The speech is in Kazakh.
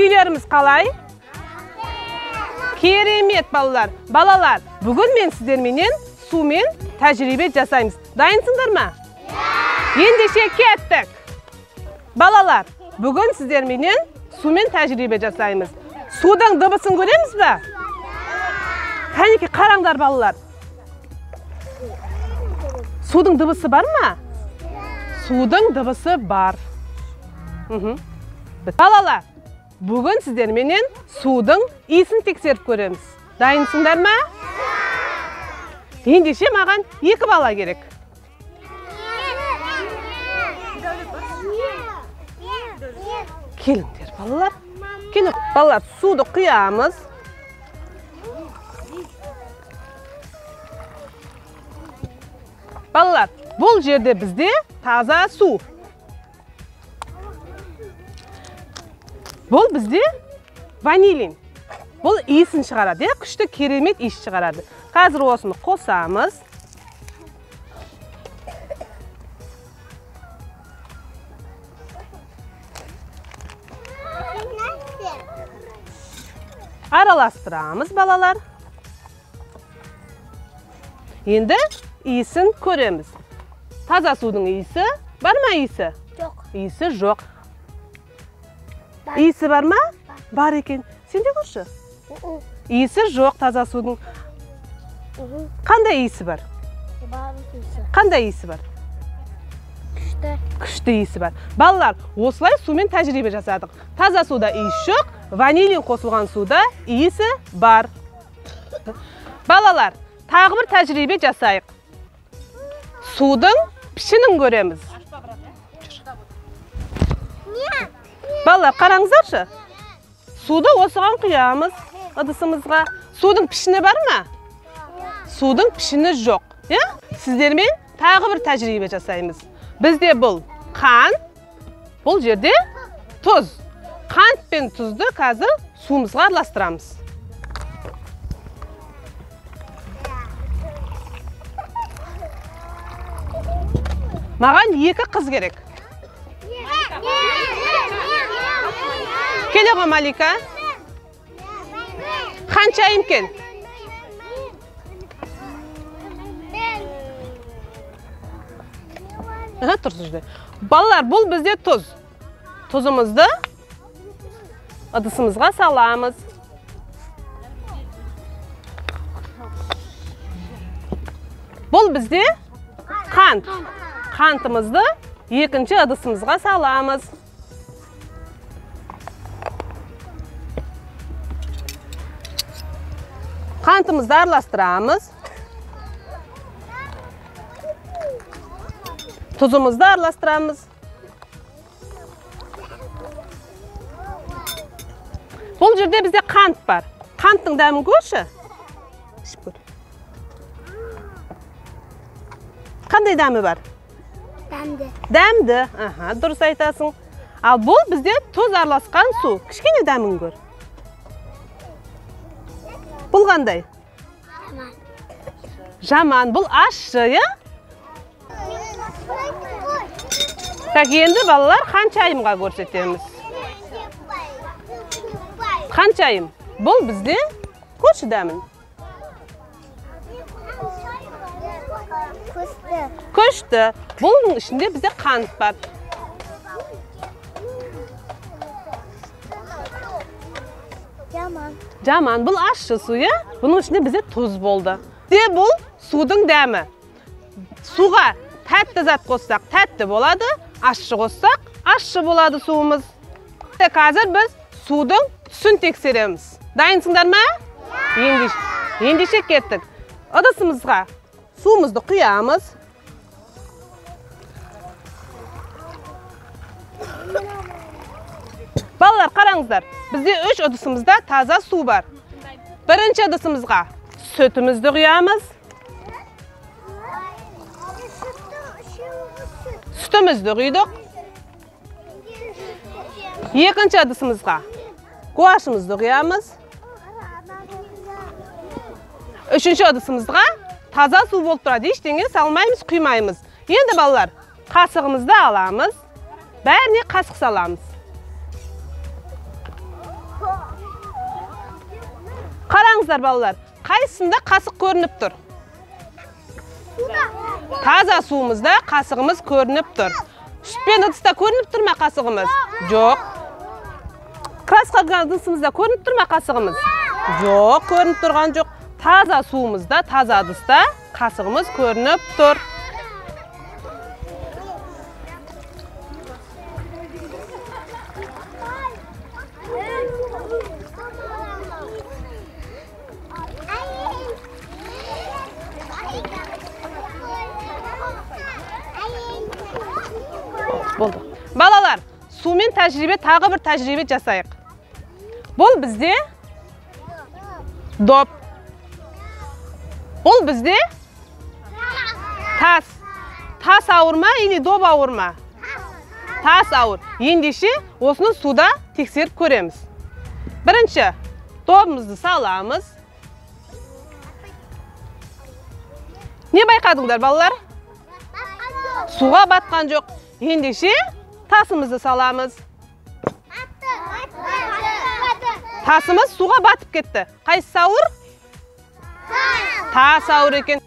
Көңіл күйлеріміз қалай? Керемет, балалар. Балалар, бүгін мен сіздерменен сумен тәжірибе жасаймыз. Дайынсыңдар ма? Ендеше кеттік. Балалар, бүгін сіздерменен сумен тәжірибе жасаймыз. Судың дыбысын көреміз бе? Кәнекей, қараңдар, балалар. Судың дыбысы бар ма? Судың дыбысы бар. Балалар, бүгін сіздерменен судың иісін тексеріп көреміз. Дайынсыңдар ма? Ендеше маған 2 бала керек. Келіңдер, балалар. Келің. Балалар, суды құямыз. Балалар, бұл жерде бізде таза су. Бұл бізде ванилин. Бұл иісін шығарады, иә? Күшті керемет иіс шығарады. Қазір осыны қосамыз. Араластырамыз, балалар. Енді иісін көреміз. Таза судың иісі бар ма иісі? Жоқ. Иісі жоқ. Иісі бар ма? Бар екен. Сен де көрші. Иісі жоқ таза судың. Қандай иісі бар? Бар иісі. Қандай иісі бар? Күшті. Күшті иісі бар. Балалар, осылай сумен тәжірибе жасадық. Таза суда иіс жоқ, ванилин қосылған суда иісі бар. Балалар, тағы бір тәжірибе жасайық. Судың пішінін көреміз. Балалар, қараңыздаршы. Суды осыған құямыз ыдысымызға. Судың пішіні бар ма? Судың пішіні жоқ. Иә? Сіздермен тағы бір тәжірибе жасаймыз. Бізде бұл қант, бұл жерде тұз. Қант пен тұзды қазір суымызға араластырамыз. Маған 2 қыз керек. Келе ғой, Малика. Ханшайым кел. Аха, тұр сол жерде. Балалар, бұл бізде тұз. Тұзымызды ыдысымызға саламыз. Бұл бізде қант. Қантымызды екінші ыдысымызға саламыз. Қантымызды араластырамыз. Тұзымызды араластырамыз. Бұл жерде бізде қант бар. Қанттың дәмін көрші. Ішіп көр. Қандай дәмі бар? Дәмді. Дәмді. Аха, дұрыс айтасың. Ал бұл бізде тұз араласқан су. Кішкене дәмін көр. Бұл қандай? Жаман. Жаман. Бұл ащы, иә? Так, енді балалар ханшайымға көрсетеміз. Ханшайым. Бұл бізде көрші дәмін. Күшті. Күшті. Бұның ішінде бізде қант бар. Жаман. Жаман. Бұл ащы су, иә? Бұның ішінде бізде тұз болды. Де бұл судың дәмі. Суға тәтті зат қоссақ, тәтті болады, ащы қоссақ, ащы болады суымыз. Қазір біз судың түсін тексереміз. Дайынсыңдар ма? Ендеше кеттік. Ыдысымызға суымызды құямыз. Балалар, қараңыздар. Бізде 3 ыдысымызда таза су бар. Бірінші ыдысымызға сүтімізді құямыз. Сүтімізді құйдық. Екінші ыдысымызға гуашымызды құямыз. Үшінші ыдысымызға таза су болып тұрады. Ештеңе салмаймыз, құймаймыз. Енді балалар, қасығымызды аламыз. Бәріне қасық саламыз. Қараңыздар, балалар, қайсысында қасық көрініп тұр? Таза суымызда қасығымыз көрініп тұр. Сүт пен ыдыста көрініп тұр ма қасығымыз? Жоқ. Краска ыдысымызда көрініп тұр ма қасығымыз? Жоқ, көрініп тұрған жоқ. Таза суымызда, таза ыдыста қасығымыз көрініп тұр. Болды. Балалар, сумен тәжірибе, тағы бір тәжірибе жасайық. Бұл бізде доп. Бұл бізде тас. Тас ауыр ма или доп ауыр ма? Тас ауыр. Ендеше осыны суда тексеріп көреміз. Бірінші, добымызды саламыз. Не байқадыңдар, балалар? Суға батқан жоқ. Ендеше тасымызды саламыз. Тасымыз суға батып кетті. Қайсысы ауыр? Тас ауыр екен.